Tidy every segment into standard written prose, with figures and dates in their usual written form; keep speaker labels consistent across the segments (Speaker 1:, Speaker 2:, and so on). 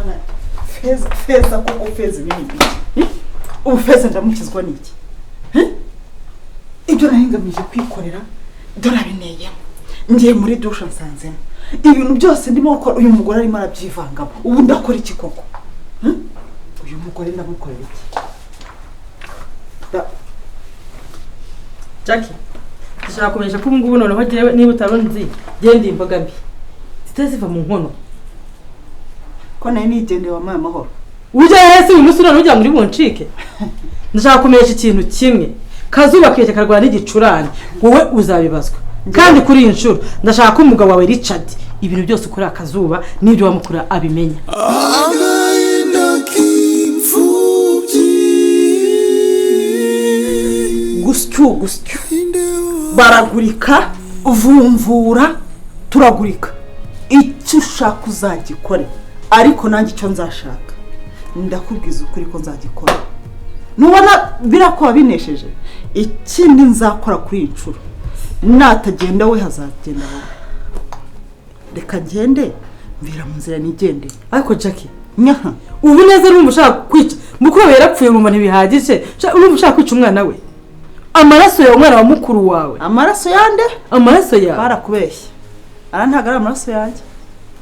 Speaker 1: Mana, Feza, Feza koko, Feza, ibi ni ibiki? Ubu Feza ndamukizwa n'iki? Ibyo nari ngamije kwikorera dore abineyemo. Ngiye muri dushe nsanzemo ibintu byose ndimo gukora, uyu mugore arimo arabyivangamo. Ubu ndakora iki koko? Uyu mugore ndamukorera iki?
Speaker 2: Jackie, ndashaka kumenyesha ko ubu ngubu noneho jyewe, niba utarunzi, genda imboga mbi zitari ziva mu nkono.
Speaker 1: Ko nari nigendeye, wampaye amahoro.
Speaker 2: Ujya hasi uyu munsi none ugira ngo uri buncike. Ndashaka kumenyesha ikintu kimwe: Kazuba keke karwara n'igicurane, wowe uzabibazwa. Kandi kuri iyi nshuro ndashaka ko umugabo wawe Richard ibintu byose ukorera Akazuba n'ibyo wamukorera abimenya.
Speaker 3: Agahinda k'imfubyi.
Speaker 1: Gusyu gusyu, baragurika, vumvura, turagurika. Icyo ushaka uzagikore, ariko nanjye icyo nzashaka ndakubwiza ukuri ko nzagikora. Nubona birakuba binesheje, ikindi nzakora kuri iyi nshuro, natagenda we hazagenda wowe. Reka ngende, mvira mu nzira nigendere.
Speaker 2: Ariko Jackie,
Speaker 1: Nyaha.
Speaker 2: ubu neza urumva ushaka kwica mukuru wawe? Yarapfuye, urumva ntibihagije? Urumva ushaka kwica umwana we, amaraso yawe, umwana wa mukuru wawe?
Speaker 1: Amaraso yande?
Speaker 2: Amaraso yawe.
Speaker 1: Barakubeshye, ara ntabwo ari amaraso yanjye.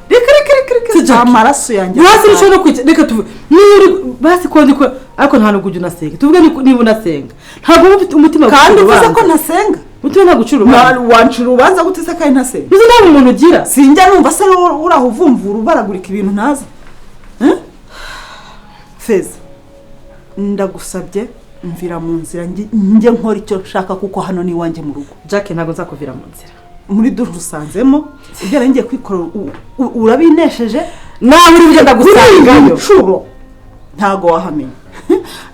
Speaker 1: Reka, reka, reka, reka.
Speaker 2: Si Jackie.
Speaker 1: Amaraso yanjye.
Speaker 2: Basi ushobora no kwica, reka tuvuge niba uri, basi ko ndi ko, ariko nta nubwo ujya unasenga. Tuvuge niba unasenga, ntabwo uba ufite umutima
Speaker 1: Kandi
Speaker 2: gucira
Speaker 1: uvuze ko
Speaker 2: urubanza.
Speaker 1: ntasenga.
Speaker 2: Umutima ntabwo ucira urubanza.
Speaker 1: Wancira urubanza gute se kandi ntasenga?
Speaker 2: Uzi nta umuntu ugira.
Speaker 1: Sinjya numva se uraho uvumvura ubaragurika ibintu ntazi? Eh? Feza, ndagusabye, mvira mu nzira njye nkora icyo nshaka, kuko hano ni iwanjye mu rugo.
Speaker 2: Jack, ntabwo nzakuvira mu nzira.
Speaker 1: Muri dushe usanzemo ibyo nari ngiye kwikorera, urabinesheje.
Speaker 2: Nawe uri bugenda
Speaker 1: Kuri iyi
Speaker 2: gusangayo.
Speaker 1: nshuro ntago wahamenya.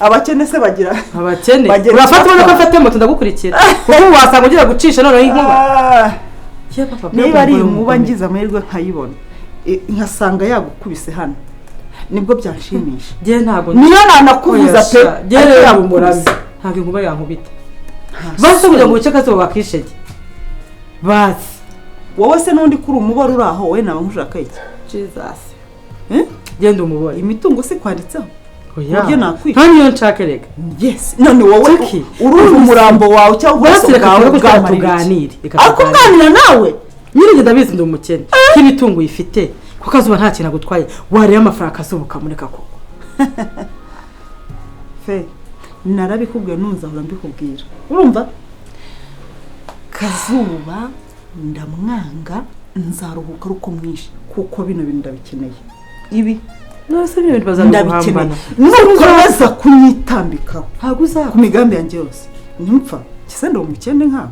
Speaker 1: Abakene se bagira
Speaker 2: Abakene
Speaker 1: bagira
Speaker 2: urafata ubona ko
Speaker 1: icyatwa.
Speaker 2: mfate moto ndagukurikira, kuko ubu wasanga ugiye gucisha noneho inkuba.
Speaker 1: Ah,
Speaker 2: Ye papa,
Speaker 1: niba ari
Speaker 2: mbega
Speaker 1: inkuba,
Speaker 2: umugome.
Speaker 1: ngize amahirwe nkayibona, nkasanga yagukubise hano, nibwo byanshimisha.
Speaker 2: Njye ntabwo
Speaker 1: Niyo nanakubuza pe,
Speaker 2: njye
Speaker 1: ariko
Speaker 2: rero
Speaker 1: yagukubise.
Speaker 2: umurami, ntabwo inkuba yankubita. Basi kugira ngo wice akazuba wakishege basi.
Speaker 1: Wowe se n'undi kuri umubare uri aho, wowe naba nkushaka iki?
Speaker 2: Jesus.
Speaker 1: Eh?
Speaker 2: Genda umubare.
Speaker 1: Imitungo si kwanditseho?
Speaker 2: Oya.
Speaker 1: Uburyo nakwica.
Speaker 2: Nta niyo nshaka reka.
Speaker 1: Yes, none wowe
Speaker 2: Jackie,
Speaker 1: urumva umurambo wawe cyangwa
Speaker 2: basi
Speaker 1: ubwose
Speaker 2: reka
Speaker 1: bwawe
Speaker 2: tureke
Speaker 1: bwamarira iki?
Speaker 2: tuganire, reka
Speaker 1: Ariko
Speaker 2: tuganire.
Speaker 1: nganira nawe.
Speaker 2: Nyine njye ndabizi ndi umukene, k'imitungo uyifite, kuko Akazuba nta kintu agutwaye. Wareba amafaranga Akazuba ukamureka koko.
Speaker 1: Fe, narabikubwiye, nunzahora mbikubwira. Urumva, Kazuba ndamwanga, nzaruhuka ari uko mwishe, kuko bino bintu ndabikeneye ibi.
Speaker 2: None se ibyo bintu
Speaker 1: Ndabikeneye.
Speaker 2: bazaguhambana?
Speaker 1: Nukomeza kunyitambikaho
Speaker 2: Ntabwo uzapfa.
Speaker 1: ku migambi yanjye yose, ntimpfa kise ndi umukene nkawe.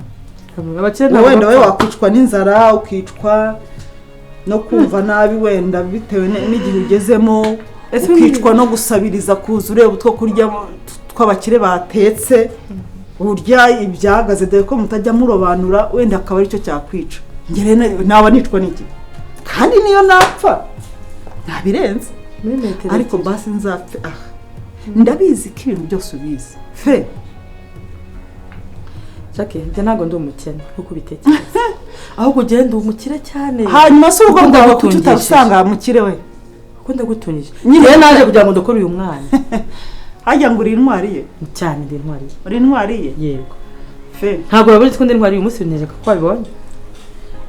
Speaker 2: Abakene
Speaker 1: Wowe
Speaker 2: ntabwo
Speaker 1: wenda wowe
Speaker 2: bapfa.
Speaker 1: wakwicwa n'inzara, ukicwa no kumva nabi, wenda bitewe n'igihe ugezemo,
Speaker 2: Ese
Speaker 1: ukicwa no gusabiriza, kuza ureba utwo kurya tw'abakire batetse, urya ibyahagaze, dore ko mutajya murobanura, wenda akaba aricyo cyakwica. Njye rero naba nicwa n'iki? Kandi niyo napfa ntabirenze.
Speaker 2: Muri metero
Speaker 1: Ariko
Speaker 2: ebyiri.
Speaker 1: basi nzapfe aha ndabizi ko ibintu byose ubizi, fe.
Speaker 2: Jackie, njye ntabwo ndi umukene nk'uko ubitekereza, ahubwo ugenda umukire cyane.
Speaker 1: Hanyuma se urugo
Speaker 2: Kuko
Speaker 1: rwawe kuki
Speaker 2: ndagutungishije.
Speaker 1: utarusanga mukire we?
Speaker 2: Kuko ndagutungije.
Speaker 1: Nyine.
Speaker 2: Njyewe naje kugira ngo ndokore uyu mwana.
Speaker 1: Hajya ngo uri intwari ye?
Speaker 2: Cyane, ndi intwari ye.
Speaker 1: Uri intwari ye?
Speaker 2: Yego.
Speaker 1: Fe.
Speaker 2: Ntabwo wabonye ko ndi intwari uyu munsi? Bineje ko wabibonye.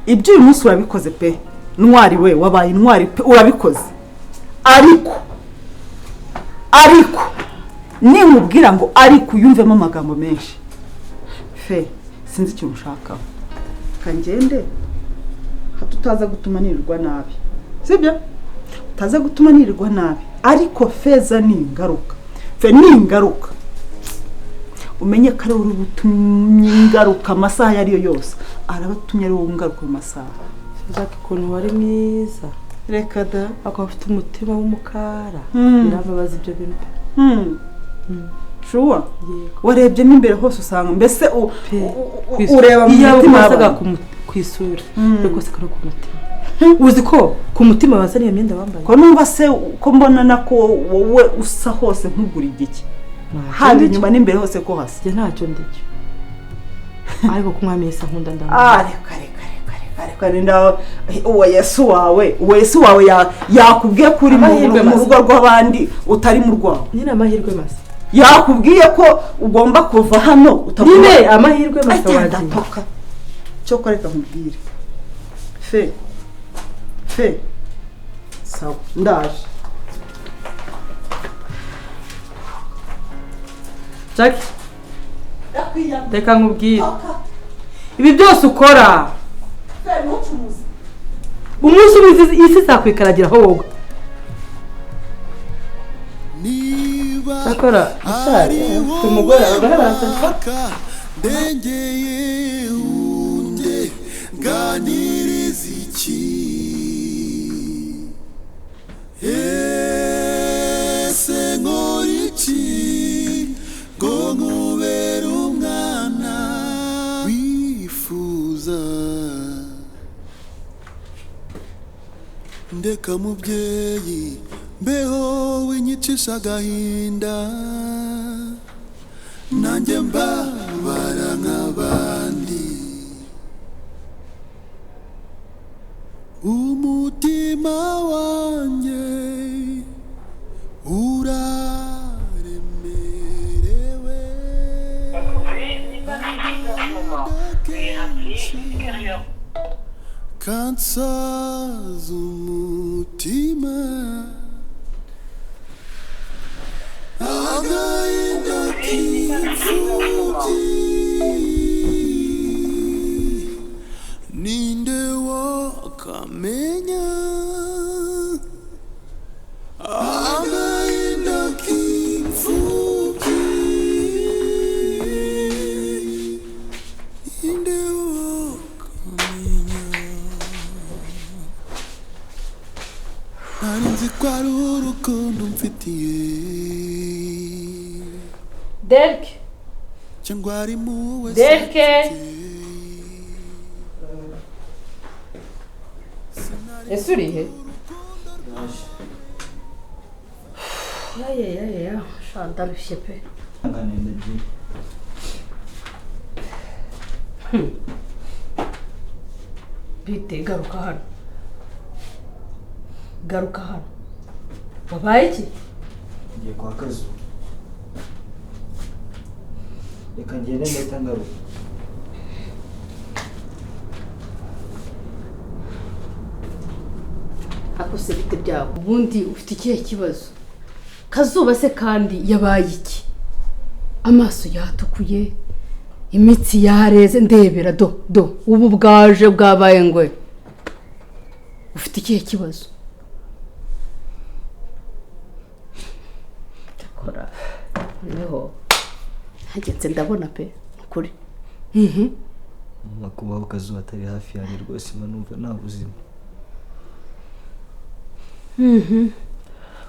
Speaker 1: Ibyo uyu munsi urabikoze pe, ntwari we, wabaye intwari pe, urabikoze. Ariko nimubwira ngo ariko uyumvemo amagambo menshi. Fe, sinzi ikintu ushakaho, kangende hato utaza gutuma nirirwa nabi, sibyo? Utaza gutuma nirirwa nabi. Ariko Feza ni ingaruka, fe ni ingaruka, umenye ko ari wowe uri butumye ingaruka amasaha ayo ariyo yose. Araba atumye ari wowe ngaruka mu masaha.
Speaker 2: Jackie, ukuntu wari mwiza,
Speaker 1: Reka da.
Speaker 2: akaba afite umutima w'umukara. Birambabaza ibyo bintu pe.
Speaker 1: Sure?
Speaker 2: Yego.
Speaker 1: Warebyemo imbere hose usanga mbese
Speaker 2: Pe.
Speaker 1: ureba mu
Speaker 2: Iyo
Speaker 1: mutima
Speaker 2: wasaga
Speaker 1: w'abantu.
Speaker 2: ku isura, ariko wasanga no ku mutima. Uzi ko ku mutima basa n'iyo myenda wambaye?
Speaker 1: Ko numva se, ko mbona nako wowe usa hose nk'ugura igiki,
Speaker 2: Ntacyo
Speaker 1: haba
Speaker 2: ndicyo.
Speaker 1: inyuma n'imbere hose ko hasa.
Speaker 2: Njye ntacyo ndicyo, ariko kunywa mesa nkunda ndamubona.
Speaker 1: Ah, reka, reka, reka, reka, reka. Toka ninda uwo Yesu wawe, uwo Yesu wawe yakubwiye ko uri mu
Speaker 2: Amahirwe
Speaker 1: mu
Speaker 2: masa.
Speaker 1: rugo rw'abandi utari mu rwawe.
Speaker 2: Nyine amahirwe masa.
Speaker 1: Yakubwiye ko ugomba kuva hano utagomba.
Speaker 2: Nyine amahirwe masa
Speaker 1: Agenda
Speaker 2: wagiye.
Speaker 1: toka. Cyokora reka nkubwire. Fe. Fe. Sawa, ndaje.
Speaker 2: Jack, reka nkubwire. Ibi byose ukora umunsi umwe isi izakwikaragiraho wowe.
Speaker 3: Niba
Speaker 2: Cyakora
Speaker 3: ari
Speaker 2: umugore
Speaker 3: wowe
Speaker 2: abagore baraseka.
Speaker 3: waka ndengeye unde nganiriza iki, ese nkora iki ngo nkubere umwana wifuza? Ndeka mubyeyi, mbeho winyicisha agahinda, nanjye mbabara nk'abandi. Umutima wanjye uraremerewe kenshi, kansaza umutima, agahinda k'imfubyi, ninde wakamenya? Agahinda k'imfubyi, ninde wakamenya? Nari nzi ko ari urukundo mfitiye
Speaker 2: Derek,
Speaker 3: cyangwa ari muwe.
Speaker 2: Derek.
Speaker 4: Ese uri he? Sha ndarushye pe.
Speaker 5: Ndagiye.
Speaker 4: Bite, garuka hano, garuka hano, wabaye iki?
Speaker 5: Ngiye kwa Kazuba. Reka ngende, ndahita ngaruka.
Speaker 4: Akose bite byabo? Ubundi ufite ikihe kibazo? Kazuba se kandi yabaye iki? Amaso yatukuye, imitsi yareze, ndebera do do, ubu bwaje bwabaye ngwe. Ufite ikihe kibazo? Cyakora noneho ntagenze ndabona pe, ni ukuri.
Speaker 5: Mama, kubaho Kazuba atari hafi yanjye rwose mba numva nta buzima,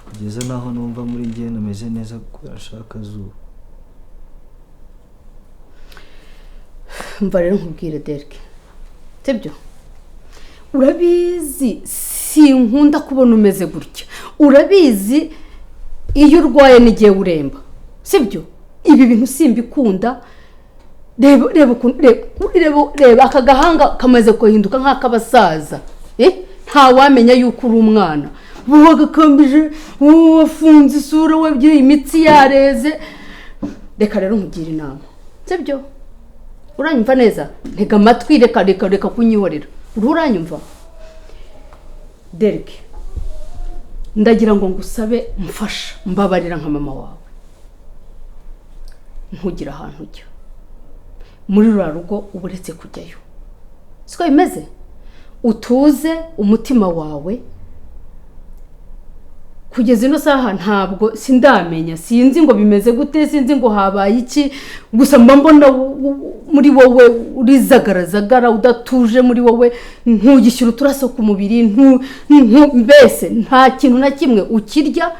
Speaker 5: kugeza naho numva muri njye nameze neza kubera nshaka Kazuba.
Speaker 4: Mva rero nkubwire Derek, sibyo? Urabizi sinkunda kubona umeze gutya, urabizi iyo urwaye n'igihe uremba, sibyo? Ibi bintu simbikunda. Reba, reba ukuntu, reba, reba, reba aka gahanga kamaze guhinduka nk'ak'abasaza, eh? Ntawamenya yuko uri umwana. Ubu wagakambije, ubu wafunze isura, wabyiye imitsi yareze. Reka rero nkugire inama, sibyo? Uranyumva neza? Ntega amatwi, reka reka reka kunyihorera. Uriho uranyumva Derek? Ndagira ngo ngusabe, mfasha, mbabarira nka mama wawe, ntugire ahantu ujya muri ruriya rugo, uba uretse kujyayo, siko bimeze? Utuze umutima wawe. Kugeza ino saha ntabwo sindamenya, sinzi ngo bimeze gute, sinzi ngo habaye iki, gusa mba mbona muri wowe uri zagarazagara, udatuje muri wowe, ntugishyira uturaso ku mubiri, mbese nta kintu na kimwe ukirya.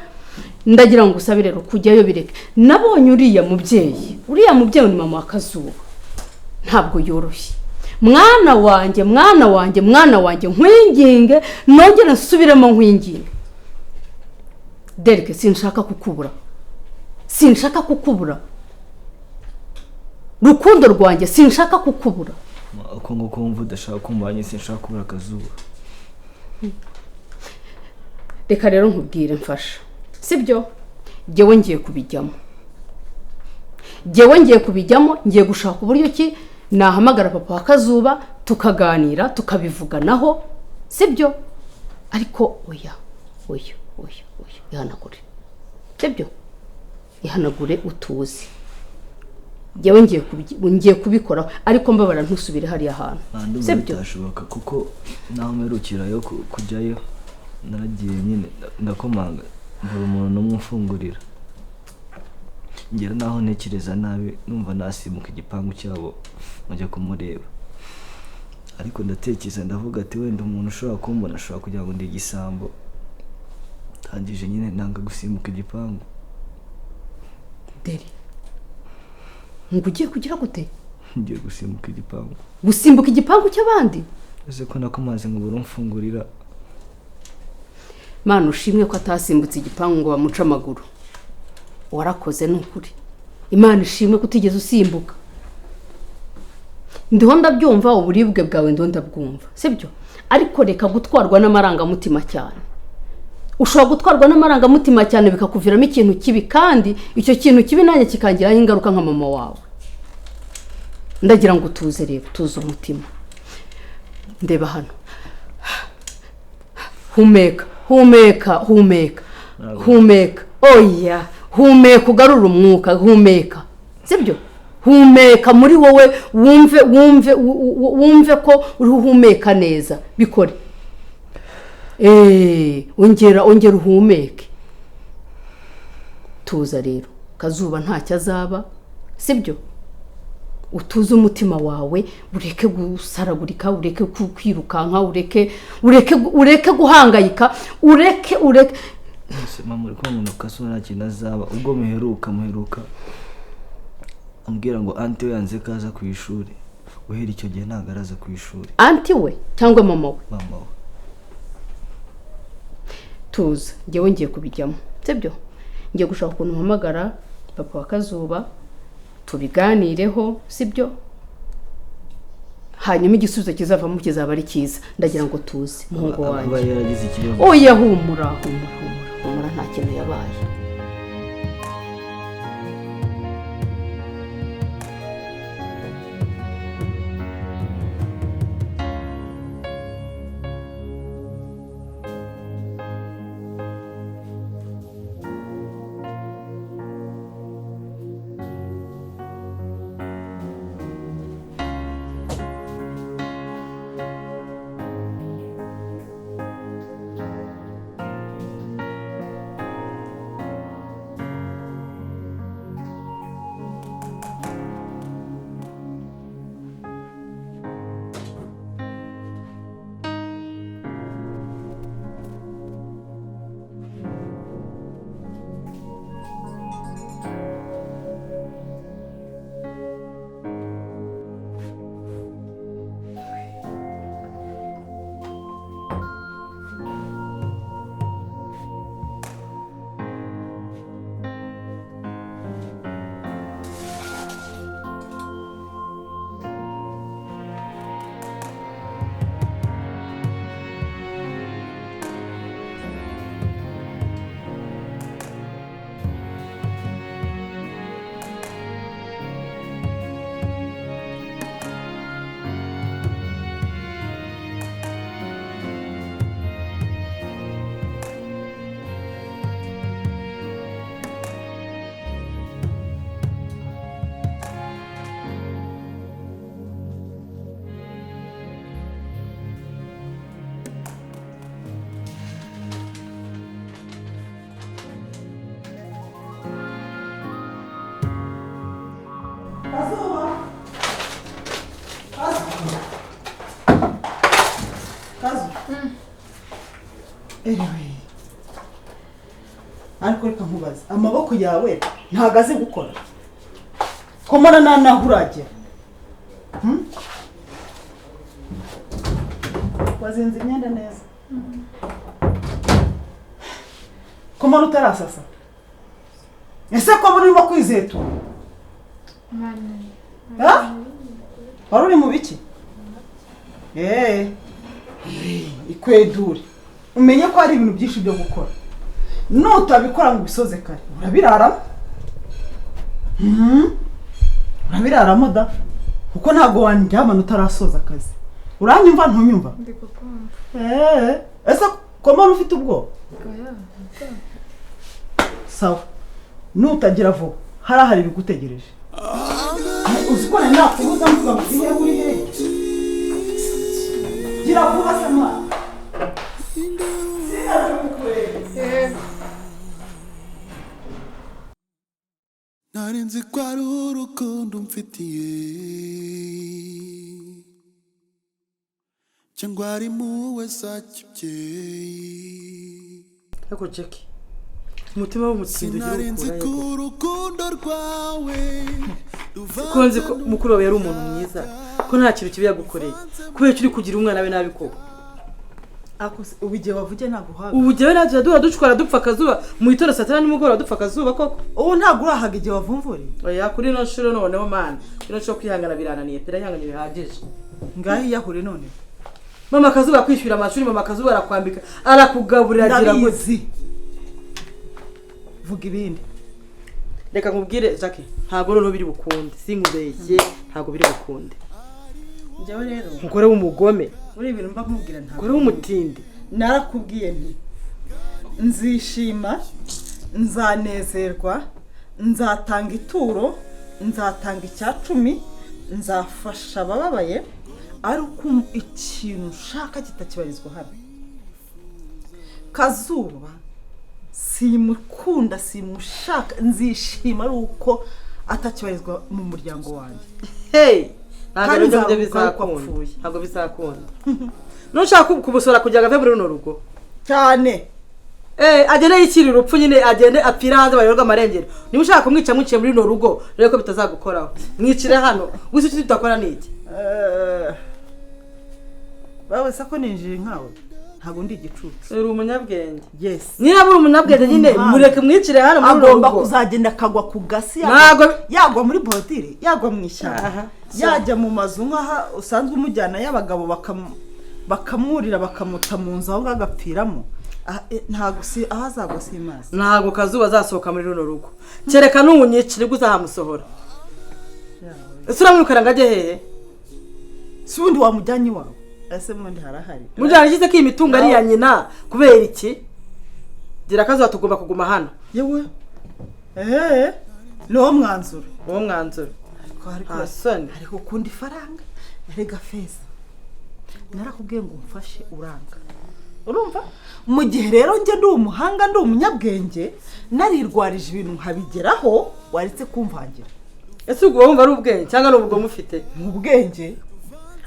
Speaker 4: Ndagira ngo usabe rero kujyayo bireke. Nabonye uriya mubyeyi, uriya mubyeyi ni mama wa Kazuba, ntabwo yoroshye. Mwana wanjye, mwana wanjye, mwana wanjye, nkwinginge, nongere nsubiremo nkwinginge Derek, sinshaka kukubura, sinshaka kukubura, rukundo rwanjye, sinshaka kukubura.
Speaker 5: Uko uko nguko wumva udashaka kumva sinshaka kubura Kazuba.
Speaker 4: Reka rero nkubwire mfasha, sibyo? Jyewe ngiye kubijyamo, jyewe ngiye kubijyamo, ngiye gushaka uburyo ki nahamagara papa wa Kazuba tukaganira tukabivuganaho, sibyo? Ariko oya oya oya oya, ihanagure, sibyo? Ihanagure utuze. Jyewe ngiye kubikoraho, ariko mbabara ntusubire hariya hantu, sibyo?
Speaker 5: Bitashoboka kuko naho mperukirayo kujyayo naragiye nyine ndakomanga mbura umuntu n'umwe umfungurira, ngera naho ntekereza nabi numva nasimuka igipangu cyabo nkajya kumureba, ariko ndatekereza ndavuga ati wenda umuntu ushobora kumbona ashobora kugira ngo ndi igisambo, ndangije nyine nanga gusimbuka igipangu.
Speaker 4: Deri, ngo ugiye kugira gute?
Speaker 5: Ngiye gusimbuka igipangu.
Speaker 4: Gusimbuka igipangu cy'abandi?
Speaker 5: Ese ko nakomanze ngo buri umfungurira.
Speaker 4: Mana ushimwe ko atasimbutse igipangu ngo bamuce amaguru. Warakoze n'ukuri. Imana ishimwe ko utigeze usimbuka. Ndiho ndabyumva uburibwe bwawe, ndiho ndabwumva, sibyo? Ariko reka gutwarwa n'amarangamutima cyane. Ushobora gutwarwa n'amarangamutima cyane bikakuviramo ikintu kibi, kandi icyo kintu kibi nanjye kikangiraho ingaruka nka mama wawe. Ndagira ngo utuze rero, tuze umutima. Ndeba hano. Humeka, humeka, humeka, humeka. Oya, humeka ugarura umwuka, humeka, sibyo? Humeka muri wowe, wumve wumve wumve ko uri uhumeka neza, bikore. Ongera ongera uhumeke. Tuza rero, Kazuba ntacyo azaba, sibyo? Utuze umutima wawe, ureke gusaragurika, ureke kwirukanka, ureke ureke ureke guhangayika, ureke ureke.
Speaker 5: Mama uri kubona Kazuba nta kintu azaba. Ubwo muheruka ambwira ngo anti we yanze kaza ku ishuri, uhera icyo gihe ntabwo araza ku ishuri.
Speaker 4: Anti we cyangwa mama we?
Speaker 5: Mama we.
Speaker 4: Tuza, njyewe ngiye kubijyamo, sibyo? Ngiye gushaka ukuntu mpamagara papa wa Kazuba tubiganireho, sibyo? Hanyuma igisubizo kizavamo kizaba ari cyiza. Ndagira ngo tuze muhungu wanjye. Oya humura humura humura humura, nta kintu yabaye.
Speaker 1: Anyway, ariko reka nkubaze, amaboko yawe ntago azi gukora, ko mbona nta naho uragera. Wazinze imyenda neza, ko mbona utarasasa? Ese ko mbona urimo kwizetura? Wari uri mu biki? Ikwedure umenye ko hari ibintu byinshi byo gukora, nutabikora ngo ubisoze kare urabiraramo. Urabiraramo da, kuko ntabwo wandyamana utarasoza akazi. Uranyumva ntunyumva?
Speaker 6: Ndi kukumva.
Speaker 1: Ese ko mbona ufite ubwoba?
Speaker 6: Oya.
Speaker 1: Sawa, nutagira vuba hari ibigutegereje. Uzi ko nari nakubuza mvuga ngo urihe uri hehe? Gira vuba se mwana. Sinaje kukureba.
Speaker 3: Nari nzi ko ari urukundo mfitiye, cyangwa ari muwe sakibyeyi.
Speaker 2: Ariko Jackie, umutima w'umutindi ugira
Speaker 3: Sinari nzi
Speaker 2: ukura
Speaker 3: ko urukundo rwawe
Speaker 2: ko nzi ko mukuru wawe yari umuntu mwiza, ko nta kintu kibi yagukoreye, kubera uri kugira umwana we nabi koko.
Speaker 1: Ubu igihe wavugiye ntabwo uhaga.
Speaker 2: Ubu jyewe natwe duhora ducwara dupfa akazuba mu gitondo saa tanu nimugoroba dupfa akazuba koko.
Speaker 1: Ubu ntabwo urahaga igihe wavumvuriye.
Speaker 2: Oya, kuri ino nshuro noneho mana, kuri ino nshuro kwihangana birananiye pe, ndihanganye bihagije.
Speaker 1: Ngaho iyahure none.
Speaker 2: Mama Kazuba kwishyura amashuri, mama Kazuba arakwambika, arakugaburira, agira gute.
Speaker 1: Ndabizi. Vuga ibindi.
Speaker 2: Reka nkubwire Jackie, ntabwo noneho biri bukunde, sinkubeshye, ntabwo biri bukunde.
Speaker 1: Njyewe rero
Speaker 2: Umugore w'umugome,
Speaker 1: muri ibintu mba nkubwira ntabwo.
Speaker 2: umugore w'umutindi.
Speaker 1: Narakubwiye nti nzishima, nzanezerwa, nzatanga ituro, nzatanga 10, nzafasha abababaye, ariko ikintu nshaka kitakibarizwa hano. Kazuba simukunda, simushaka, nzishima ari uko atakibarizwa mu muryango wanjye.
Speaker 2: Hey, ntabwo
Speaker 1: Kandi
Speaker 2: aribyo
Speaker 1: nzaruhuka
Speaker 2: bizakunda,
Speaker 1: apfuye.
Speaker 2: ntabwo bizakunda. Nushaka kumusora kugira ngo ave muri runo rugo
Speaker 1: cyane.
Speaker 2: Agende yikirira urupfu nyine, agende apfira hanze bayoberwe amarengero. Niba ushaka kumwica mwiciye muri runo rugo, rero ko bitazagukoraho, mwicire hano. Gusa icyo tudakora ni iki?
Speaker 1: Bawe se ko ninjiye nkawe, ntabwo ndi igicucu.
Speaker 2: Uri umunyabwenge.
Speaker 1: Yes.
Speaker 2: Niba uri umunyabwenge nyine, mureke mwicire hano muri runo
Speaker 1: agomba
Speaker 2: rugo.
Speaker 1: kuzagenda akagwa ku gasi, yagwa muri borudire, yagwa mu ishyamba, yajya mu mazu nk'aha usanzwe umujyana y'abagabo bakamwurira bakamuta mu nzu aho ngaho agapfiramo. Ntabwo si aho azagwa si mazi.
Speaker 2: Ntabwo Kazuba azasohoka muri runo rugo, kereka n'ubunyicire ubwo uzahamusohora. Ese uramwirukana ngo ajye hehe?
Speaker 1: Si ubundi wamujyanye iwawe? Ese mundi harahari.
Speaker 2: Mujyana igize ko iyi mitungo ari iya nyina kubera iki? Gira Kazuba tugomba kuguma hano.
Speaker 1: Yewe. Ni wo mwanzuro.
Speaker 2: Uwo mwanzuro.
Speaker 1: Ariko ukunda ifaranga, erega feza. Narakubwiye ngo umfashe uranga. Urumva? Mu gihe rero njye ndi umuhanga, ndi umunyabwenge, narirwarije ibintu nkabigeraho, waretse kumvangira.
Speaker 2: Ese ubwo wumva ari ubwenge cyangwa ni ubugome ufite?
Speaker 1: Mu bwenge.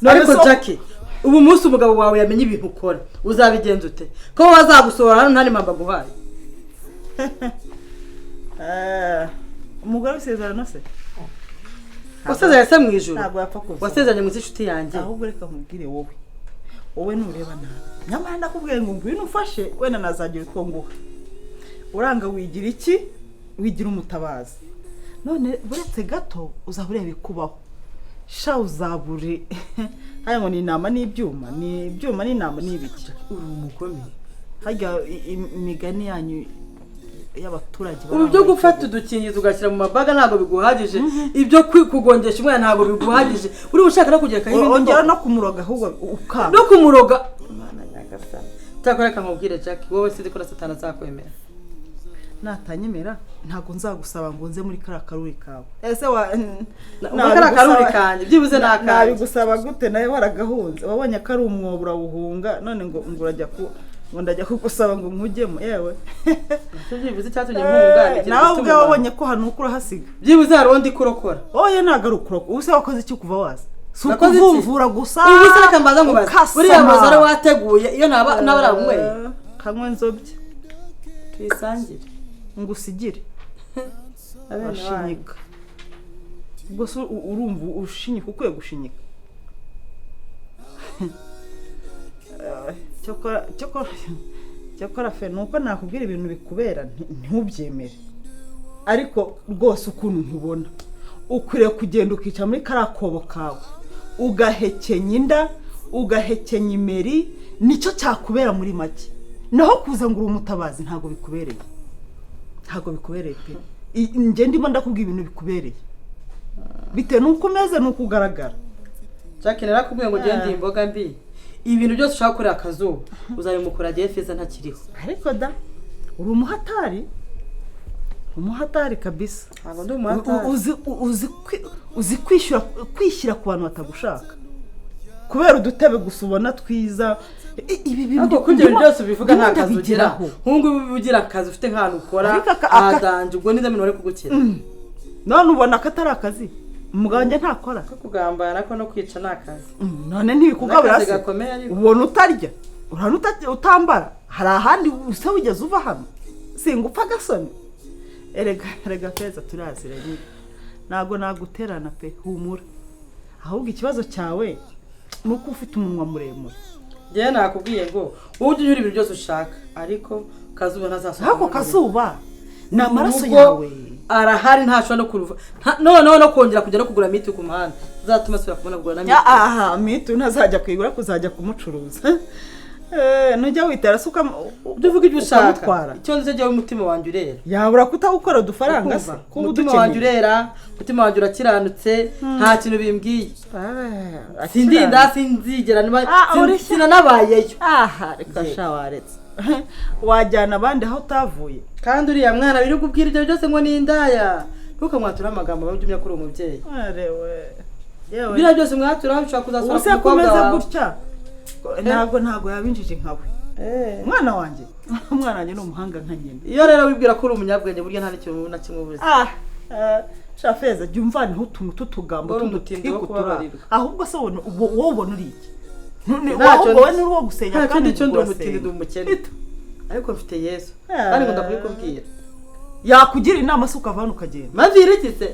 Speaker 2: Ariko Jackie, ubu munsi umugabo wawe yamenye ibintu ukora, uzabigenza ute? Ko wazagusohora hano nta n'impamba aguhaye?
Speaker 1: Umugore w'isezerano se?
Speaker 2: Wasezeranye se mu ijuru?
Speaker 1: Ntabwo yapfa kuza.
Speaker 2: Wasezeranye mu inshuti yanjye.
Speaker 1: Ahubwo reka nkubwire wowe. Wowe nureba nabi. Nyamara ndakubwiye ngo ngwino umfashe, wenda nazagira utwo nguha. Uranga wigira iki? Wigira umutabazi. None buretse gato uzaba ureba ikubaho. Sha uzabure. Haya ngo ni intama n'ibyuma, ni ibyuma n'intama n'ibiki.
Speaker 2: Uri umugome.
Speaker 1: Harya imigani yanyu y'abaturage
Speaker 2: Ubu byo gufata udukingizo ugashyira mu mabaga ntabwo biguhagije, ibyo kugongesha umwana ntabwo biguhagije, uri ushaka no kugereka ibindi.
Speaker 1: Ongera no kumuroga ahubwo ukanga.
Speaker 2: No kumuroga. Imana nyagasani. Cyakora reka nkubwire Jackie, wowe sinzi ko na Satani azakwemera.
Speaker 1: Natanyemera ntabwo nzagusaba ngo nze muri kariya karuri kawe. Ese wa
Speaker 2: kariya karuri kanjye byibuze ni akanjye.
Speaker 1: Nabigusaba gute nawe waragahunze? Wabonye ko ari umwobo urawuhunga, none ngo urajya ku ngo ndajya kugusaba ngo nkujyemo. Yewe
Speaker 2: byibuze icyatumye mpunga
Speaker 1: nawe ubwe wabonye ko hanuka urahasiga.
Speaker 2: Byibuze hari undi kurokora.
Speaker 1: Oya ntabwo ari ukurokora, ubu se wakoze iki kuva waza? Si ukuvumvura gusa.
Speaker 2: Ubu se reka mbanza nkubaze, buriya muzara wateguye iyo naba narabunyweye?
Speaker 1: Kanywe nzobye
Speaker 2: tuyisangire
Speaker 1: ngusigire. Urashinyika ubwo se urumva ushinyika, ukwiye gushinyika. Cyakora fe nuko nakubwira ibintu bikubera ntubyemere, ariko rwose ukuntu nkubona ukwiriye kugenda ukica muri kariya kobo kawe, ugahekenya inda, Ugahekenya imeri, nicyo cyakubera muri make. Naho kuza ngo uri umutabazi ntabwo bikubereye, ntabwo bikubereye pe. Njye ndimo ndakubwira ibintu bikubereye bitewe n'uko umeze n'uko ugaragara.
Speaker 2: Jacques, narakubwiye ngo ugende iyi mboga mbi. Ibintu byose ushaka gukorera Akazuba uzabimukora agiye Feza ntakiriho.
Speaker 1: Ariko da, uri umuhatari, umuhatari kabisa.
Speaker 2: Ntabwo ndi umuhatari.
Speaker 1: Uzi kwishyira ku bantu batagushaka kubera udutebe gusa ubona twiza. Ibi bintu
Speaker 2: Ariko kuri ibyo bintu byose ubivuga nta
Speaker 1: ndimo
Speaker 2: kazi ugira.
Speaker 1: ndabigeraho.
Speaker 2: Nk'ubu ngubu ugira akazi, ufite nk'ahantu ukora
Speaker 1: Ariko
Speaker 2: hadanje, ubwo niza bintu bari kugukira.
Speaker 1: None ubona ko atari akazi? Umugabo wanjye ntakora?
Speaker 2: Ko kugambana ko no kwica ni akazi.
Speaker 1: None ntibikugabura
Speaker 2: N'akazi
Speaker 1: se?
Speaker 2: gakomeye ariko.
Speaker 1: Ubona utarya, urabona utambara, hari ahandi usa wigeze uva hano? Singupfa agasoni. Erega, erega Feza, turaziranye, ntabwo naguterana pe, humura. Ahubwo ikibazo cyawe ni uko ufite umunwa muremure.
Speaker 2: Njyewe nakubwiye ngo wowe ujye unyura ibintu byose ushaka, ariko Kazuba ntazasohoka
Speaker 1: Ariko
Speaker 2: muri ubu.
Speaker 1: Kazuba ni amaraso
Speaker 2: Urugo
Speaker 1: yawe.
Speaker 2: Arahari, ntashobora no kuruva. Noneho no kongera kujya no kugura miti ku muhanda uzatuma asubira kubona kugura na miti.
Speaker 1: Aha miti ntazajya kuyigura, kuzajya kumucuruza. Nujya witera se
Speaker 2: Ujye uvuga ibyo ushaka.
Speaker 1: ukamutwara.
Speaker 2: Icyo nzi cyo, umutima wanjye urera.
Speaker 1: Yabura kutawukora udufaranga se?
Speaker 2: Ukumva?
Speaker 1: Kuba
Speaker 2: Umutima wanjye
Speaker 1: udukeneye.
Speaker 2: urera, umutima wanjye urakiranutse, nta kintu bimbwiye. Sindinda, sinzigera
Speaker 1: Ah, ureshya.
Speaker 2: sinanabayeyo.
Speaker 1: Aha reka sha, waretse wajyana abandi aho utavuye.
Speaker 2: Kandi uriya mwana biri kubwira ibyo byose ngo ni indaya, ntukamwature amagambo mabi, ujye umenya ko uri umubyeyi.
Speaker 1: Arewe yewe.
Speaker 2: Biriya byose mwatura bishobora kuzasura
Speaker 1: Ubu
Speaker 2: ku
Speaker 1: se
Speaker 2: mukobwa
Speaker 1: komeze
Speaker 2: wawe.
Speaker 1: gutya, ntabwo yabinjije nkawe. Umwana wanjye, umwana wanjye ni umuhanga nka nyina.
Speaker 2: Iyo rero wibwira ko uri umunyabwenge, burya nta n'ikintu na kimwe ubuze.
Speaker 1: Ah, sha Feza, jya umvanaho utuntu tw'utugambo
Speaker 2: Uri umutindi wo
Speaker 1: tw'udutiku turi aho.
Speaker 2: kubabarirwa.
Speaker 1: Ahubwo se wowe ubona uri iki?
Speaker 2: Ntacyo
Speaker 1: Ahubwo wowe ni uwo gusenya
Speaker 2: Nta
Speaker 1: kandi
Speaker 2: kindi cyo, ndi
Speaker 1: urasenga.
Speaker 2: umutindi, ndi umukene.
Speaker 1: Ito.
Speaker 2: Ariko mfite Yesu
Speaker 1: Ah.
Speaker 2: kandi ngomba kubikubwira.
Speaker 1: Yakugira inama se ukava hano ukagenda?
Speaker 2: Maze irikise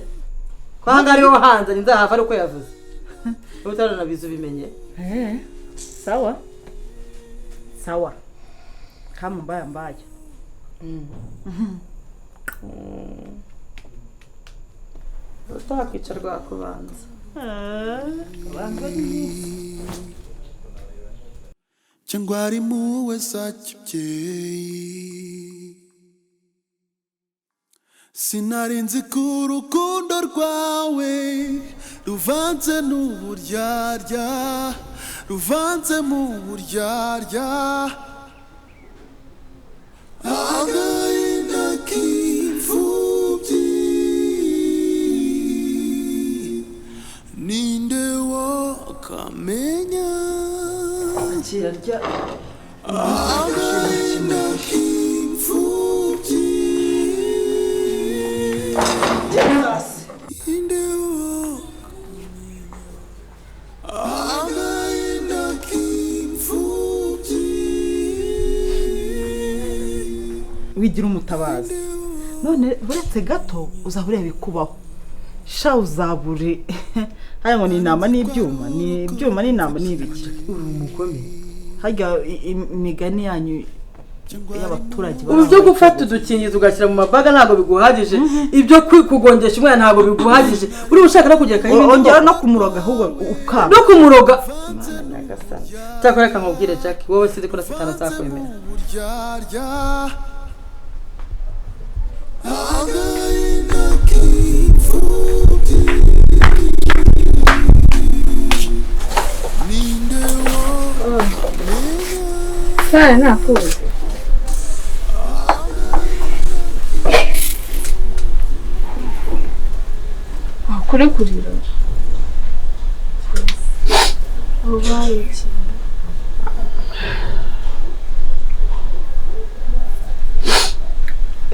Speaker 2: ko ahangaha ariho hanze nzahava ari uko yavuze. Niba utaranabizi ubimenye.
Speaker 1: Sawa sawa, kama mbaya mbaya.
Speaker 2: Utakwica rwakubanza.
Speaker 3: Cyangwa ari muwe sakibyeyi. Sinari nzi ko urukundo rwawe ruvanze n'uburyarya, ruvanze mu buryarya. Agahinda k'imfubyi, ninde wakamenya?
Speaker 1: Kirarya.
Speaker 3: Agahinda k'imfubyi, ninde wakamenya? Agahinda k'imfubyi.
Speaker 1: Wigira umutabazi none buretse gato uzaba ureba ikubaho sha, uzabure haya ngo ni intama n'ibyuma, ni ibyuma n'intama ni ibiki?
Speaker 2: Uri umugome.
Speaker 1: Harya imigani yanyu y'abaturage
Speaker 2: Ubu byo gufata udukingirizo ugashyira mu mabaga ntabwo biguhagije, ibyo kugongesha umwana ntabwo biguhagije, uri ushaka no kugerekaho ibindi.
Speaker 1: Ongera no kumuroga ahubwo ukanga.
Speaker 2: No kumuroga. Cyakora reka nkubwire Jack, wowe sinzi ko na Satani azakwemera.
Speaker 3: Uburyarya. Agahinda k'imfubyi, ninde wakamenya?
Speaker 6: Sara, nakuzi. Wakure kurira. Ubaye iki?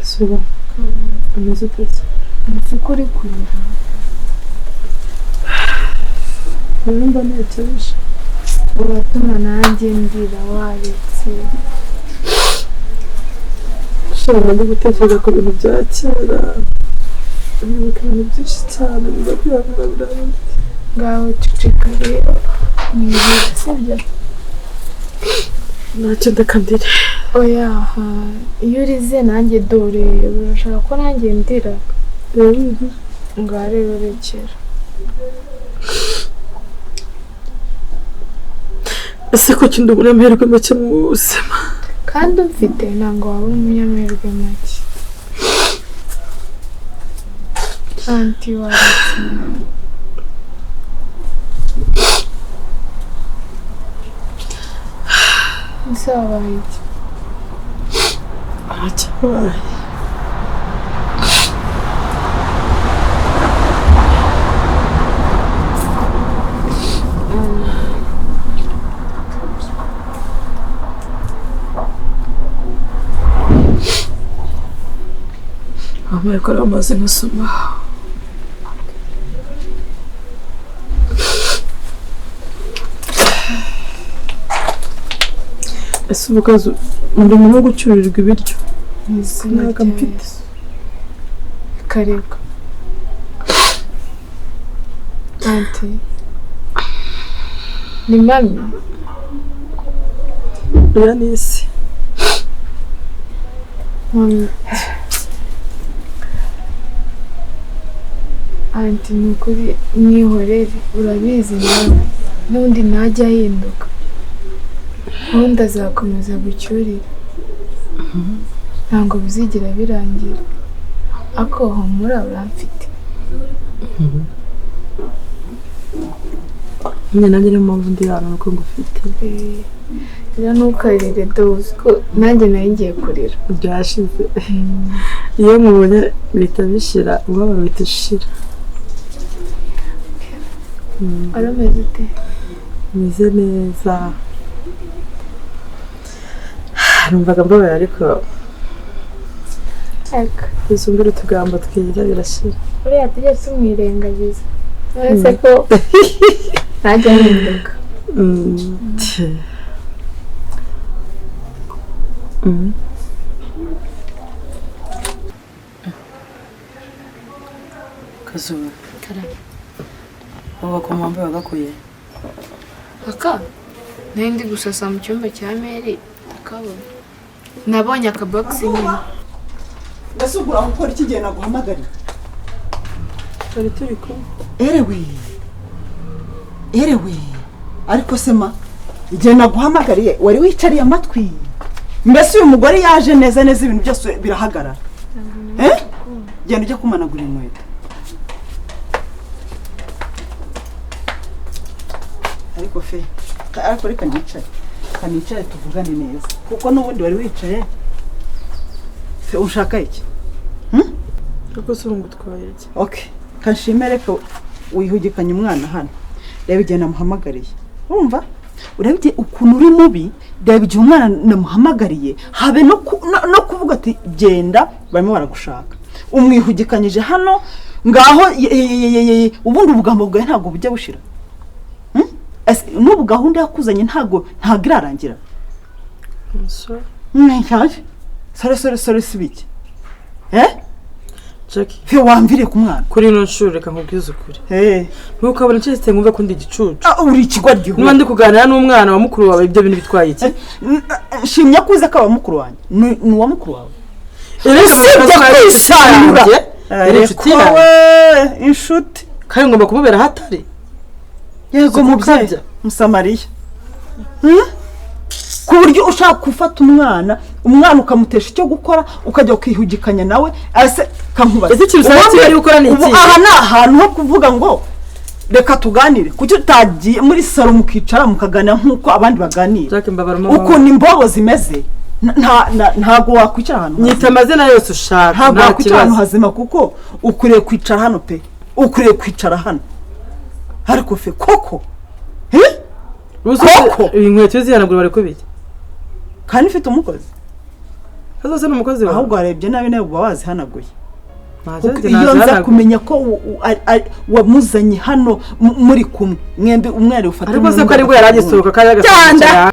Speaker 7: Isuba umeze ute se?
Speaker 6: Nzi ko uri kurira.
Speaker 7: Urumva ntekereje.
Speaker 6: Uratuma nanjye ndira, waretse.
Speaker 7: Ushobora ndi gutekereza ku bintu bya kera, nibuka ibintu byinshi cyane, biza kwihangana birarambye.
Speaker 6: Ngaho ceceka rero. Nirira, sibyo?
Speaker 7: Ntacyo, ndakandire.
Speaker 6: Oya, ha. Iyo urize nanjye dore urashaka ko nanjye ndira.
Speaker 7: Birabizi.
Speaker 6: Ngaho rero rekera.
Speaker 7: Ese kuki ndi umunyamahirwe make mu buzima?
Speaker 6: Kandi umfite ntabwo waba umunyamahirwe make. Anti waretse. Ese wabaye iki?
Speaker 7: Aracyabaye. Wambaye ko amazi nkasoma. Ese ubukazi ndi umuntu wo gucyurirwa ibiryo?
Speaker 6: Ntabwo mfite. Kareka. Anti. Ni mami.
Speaker 7: Oya ni isi.
Speaker 6: Mami. Anti ni ukuri mwihorere urabizi nawe n'undi ntajya ahinduka. Ubundi azakomeza gucyurira. Ntabwo bizigira birangira. Ako humura uramfite.
Speaker 7: Nyine nanjye niyo mpamvu ndi hano nuko ngufite.
Speaker 6: Rero ntukarire doze ko nanjye nari ngiye kurira.
Speaker 7: Byashize. Iyo nkubonye bihita bishira, umubabaro uhita ushira.
Speaker 6: Wari umeze ute?
Speaker 7: Meze neza. Numvaga mbabaye ariko uzumbira utugambo twiza birashira.
Speaker 6: Uriya tujya tumwirengagiza. Uretse ko ntajya ahinduka.
Speaker 2: Kazuba. Abo bakoma wambaye wagakuye?
Speaker 6: Aka? Nari ndi gusasa mu cyumba cya Mary ndakabona. Nabonye akabogisi nyine.
Speaker 1: Mbese ugura gukora iki gihe naguhamagariye?
Speaker 7: Twari turi kumwe.
Speaker 1: Erewe. Erewe. Ariko se ma, igihe naguhamagariye wari wicariye amatwi. Mbese uyu mugore yaje neza neza ibintu byose birahagarara. Eh? Genda ujye kumanagura inkweto. Ariko fe, ariko reka nicare. Kanicare tuvugane neza. Kuko n'ubundi wari wicaye. Fe ushaka iki?
Speaker 7: Kuko se urungutwaye iki?
Speaker 1: Okay. Kanshimere ko wihugikanye umwana hano. Reba igihe namuhamagariye. Urumva? Urebye ukuntu uri mubi, reba igihe umwana namuhamagariye, habe no kuvuga ati genda barimo baragushaka. Umwihugikanyije hano ngaho ubundi ubugambo bwawe ntabwo bujya bushira. N'ubu gahunda yakuzanye ntabwo irarangira. Sore sore sore sibiki. Eh?
Speaker 7: Jackie.
Speaker 1: Fe wamvire ku mwana.
Speaker 7: Kuri ino nshuro reka nkubwize ukuri. Ntukabona cyese ngumve ko ndi igicucu.
Speaker 1: Uri ikigwa gihugu.
Speaker 7: Niba ndi kuganira n'umwana wa mukuru wawe ibyo bintu bitwaye iki?
Speaker 1: Nshimye kuza ko aba mukuru wanjye. Ni uwa mukuru wawe. Usibye kwisanura.
Speaker 7: Inshuti yawe.
Speaker 1: Inshuti.
Speaker 7: Kandi ngomba kumubera hatari.
Speaker 1: Yego mubyeyi Musamariya. Ku buryo ushaka gufata umwana ukamutesha icyo gukora ukajya ukihugikanya nawe ese kankubaza.
Speaker 7: Ese ikintu usaba kigali gukora ni iki?
Speaker 1: Aha ni ahantu ho kuvuga ngo reka tuganire. Kuki utagiye muri salo mukicara mukaganira nk'uko abandi baganira? Ukuntu imbobo zimeze ntabwo wakwicara ahantu.
Speaker 7: Nyita amazina yose ushaka.
Speaker 1: Ntabwo wakwicara ahantu hazima kuko ukwiriye kwicara hano pe. Ukwiriye kwicara hano. Ariko fe koko.
Speaker 7: Koko inkweto zihanagura bari kubiki?
Speaker 1: Kandi ufite umukozi.
Speaker 7: Kazoze n'umukozi wawe.
Speaker 1: Ahubwo warebye nabi nawe uba wazihanaguye. Iyo nza kumenya ko wamuzanye hano muri kumwe mwembi umwere ufata.
Speaker 7: Ariko se ko aribwo yaragisohoka kandi agasohoka.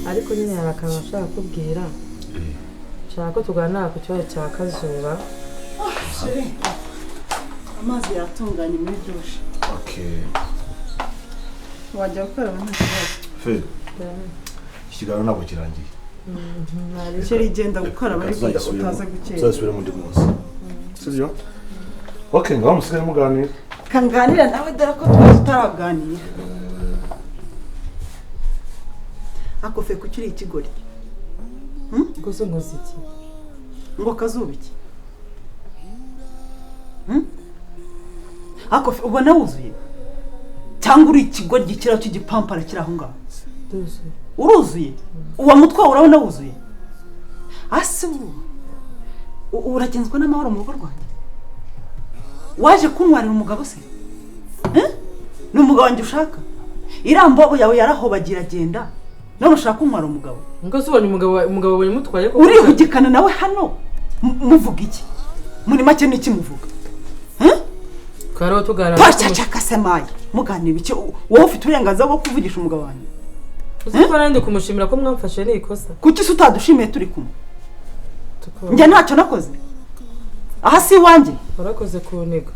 Speaker 7: Ariko nyine hari akantu nshaka kubwira. Nshaka ko tuganira ku kibazo cya Kazuba.
Speaker 1: Amazi yatunganye muri dushe.
Speaker 8: Okay.
Speaker 1: Wajya gukaraba nta kibazo.
Speaker 8: Fe. Ikiganiro ntabwo kirangiye.
Speaker 1: Chéri, genda gukaraba ariko utaza gukera.
Speaker 8: Tuzasubiremo undi munsi, sibyo? Okay, ngaho musigare muganira.
Speaker 1: Kanganira nawe, dore ko twari tutaraganira. Ako fe, kuki uri ikigoryi?
Speaker 2: Gusa nkoze iki?
Speaker 1: Ngo kazuba iki? Hmm? Ako fe, ubona wuzuye cyangwa uri ikigoryi kiriya cy'igipampara kiri aho ngaho?
Speaker 2: Nduzuye.
Speaker 1: Uruzuye? Uwo mutwe wawe urabona wuzuye? Ase ubu uragenzwa n'amahoro mu rugo rwanjye? Waje kuntwarira umugabo se? Eh? Ni umugabo wanjye ushaka? Iriya mbobo yawe yarahobagira agenda, none ushaka kuntwara umugabo?
Speaker 2: Ngo se ubonye umugabo, umugabo wawe mutwaye koko?
Speaker 1: Urihugikana nawe hano, muvuga iki? Muri make niki muvuga? Eh?
Speaker 2: Twariho tuganira.
Speaker 1: Pacacaka semaye, muganira iki? Wowe ufite uburenganzira bwo kuvugisha umugabo wanjye?
Speaker 2: Uzi ko nari ndi kumushimira ko mwamfashe ni ikosa.
Speaker 1: Kuki se utadushimiye turi kumwe?
Speaker 2: Tukaba-
Speaker 1: Njye ntacyo nakoze aha, si iwanjye.
Speaker 2: Warakoze kuniga.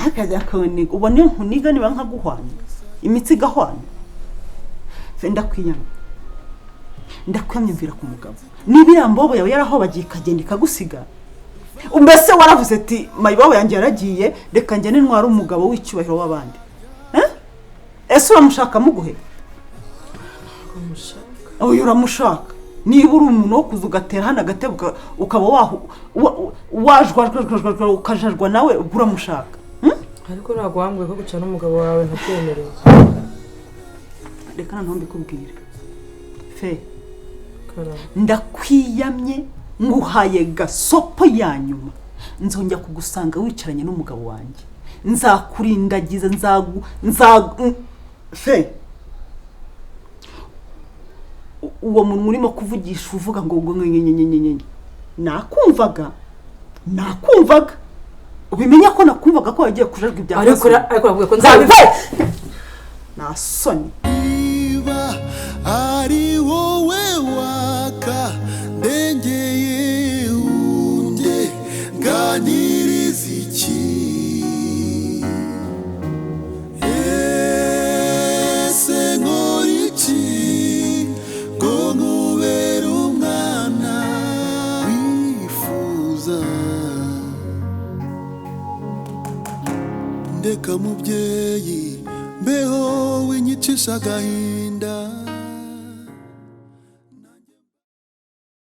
Speaker 1: Akajya kuniga, ubona iyo nkuniga niba nkaguhwanya imitsi igahwana. Fe, ndakwiyamye, ndakwiyamye, mvira ku mugabo. Niba iriya mbobo yawe yarahobagiye ikagenda ikagusiga, mbese waravuze ati: "Mayibobo yanjye yaragiye, reka njye ntware umugabo w'icyubahiro w'abandi." Eh? Ese uramushaka muguhe?
Speaker 2: Umushaka.
Speaker 1: Oya, uramushaka. Niba uri umuntu wo kuza ugatera hano agatebe, ukaba wajwajwajwajwa ukajajwa nawe, ubwo uramushaka. Hmm?
Speaker 2: Ariko ntabwo wambwiye ko guca n'umugabo wawe ntabyemerewe.
Speaker 1: Reka noneho mbikubwire, fe.
Speaker 2: Karame.
Speaker 1: Ndakwiyamye, nguhaye gasopo ya nyuma. Nzongera kugusanga wicaranye n'umugabo wanjye, nzakurindagiza, nzagu nzagu fe. Uwo muntu urimo kuvugisha uvuga ngo nyenyenyenyenye, nakumvaga, nakumvaga. Ubimenya ko nakumvaga ko wagiye kujajwa ibya
Speaker 2: Ariko
Speaker 1: Kazuba.
Speaker 2: ariko navuga ko nzabiva.
Speaker 1: Nta soni.
Speaker 3: Niba ari wowe waka ndengeye, unde nganiriza iki? Ese nkora iki ngo nkubere umwana wifuza? Ndeka mubyeyi, mbeho winyicisha agahinda.